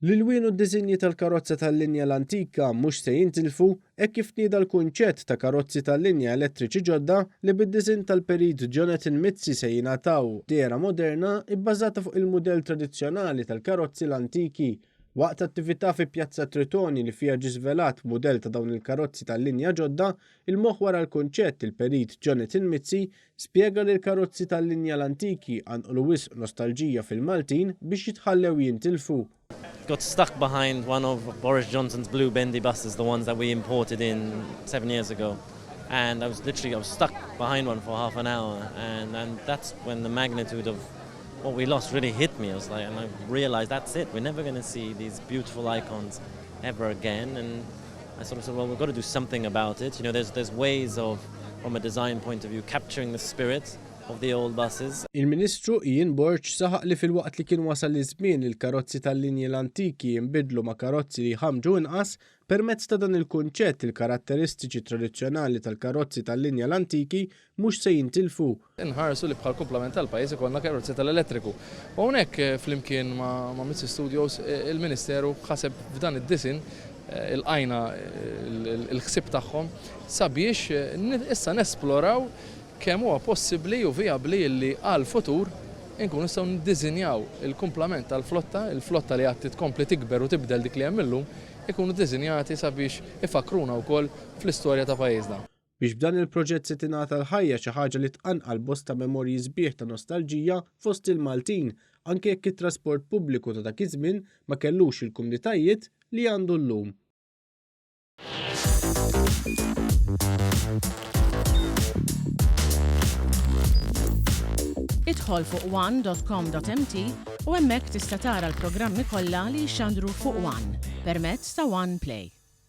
L-ilwien u d-disinji tal-karozza tal-linja l-antika mhux se jintilfu hekk kif tnieda l-kunċett ta' karozzi tal-linja elettriċi ġodda li bid-disinn tal-Perit Jonathan Mizzi se jingħataw dehra moderna bbażata fuq il-mudell tradizzjonali tal-karozzi l-antiki. Waqt attività fi Pjazza Tritoni li fiha ġie żvelat mudell ta' dawn il-karozzi tal-linja ġodda, il-moħħ wara l-kunċett, il-Perit Jonathan Mizzi, spjega li l-karozzi tal-linja l-antiki qanqlu wisq nostalġija fil-Maltin biex jitħallew jintilfu. Got stuck behind one of Boris Johnson's blue bendy buses, the ones that we imported in 7 years ago. And I was literally, I was stuck behind one for half an hour. And, and that's when the magnitude of what we lost really hit me. I was like, and I realized that's it. We're never going to see these beautiful icons ever again. And I sort of said, well, we've got to do something about it. You know, there's, there's ways of, from a design point of view, capturing the spirit of the old buses. Il-Ministru Ian Borg saħaq li filwaqt li kien wasal iż-żmien li l-karozzi tal-linji l-antiki jinbidlu ma' karozzi li jħammġu inqas, permezz ta' dan il-kunċett il-karatteristiċi tradizzjonali tal-karozzi tal-linja l-antiki mhux se jintilfu. Inħarsu li bħall-kumplament tal-pajjiż ikollna karozzi tal-elettriku. U hawnhekk flimkien ma' Mizzi Studios il-Ministeru ħaseb f'dan id-disinn, ilqajna l-ħsieb tagħhom sabiex issa nesploraw kemm huwa possibbli u vijabbli li għall-futur inkunu nistgħu niddisinjaw il-kumplament tal-flotta, il-flotta li għad tkompli tikber u tibdel dik li hemm illum, ikunu ddisinjati sabiex ifakkruna wkoll fl-istorja ta' pajjiżna. Biex b'dan il-proġett se tingħata l-ħajja xi ħaġa li tqanqal bosta memorji sbieħ ta' nostalġija fost il-Maltin, anke jekk it-trasport pubbliku ta' dak iż-żmien ma kellux il-kumditajiet li għandu llum. Idħol fuq one.com.mt u hemmhekk tista' tara l-programmi kollha li jixxandru fuq One permezz ta' One Play.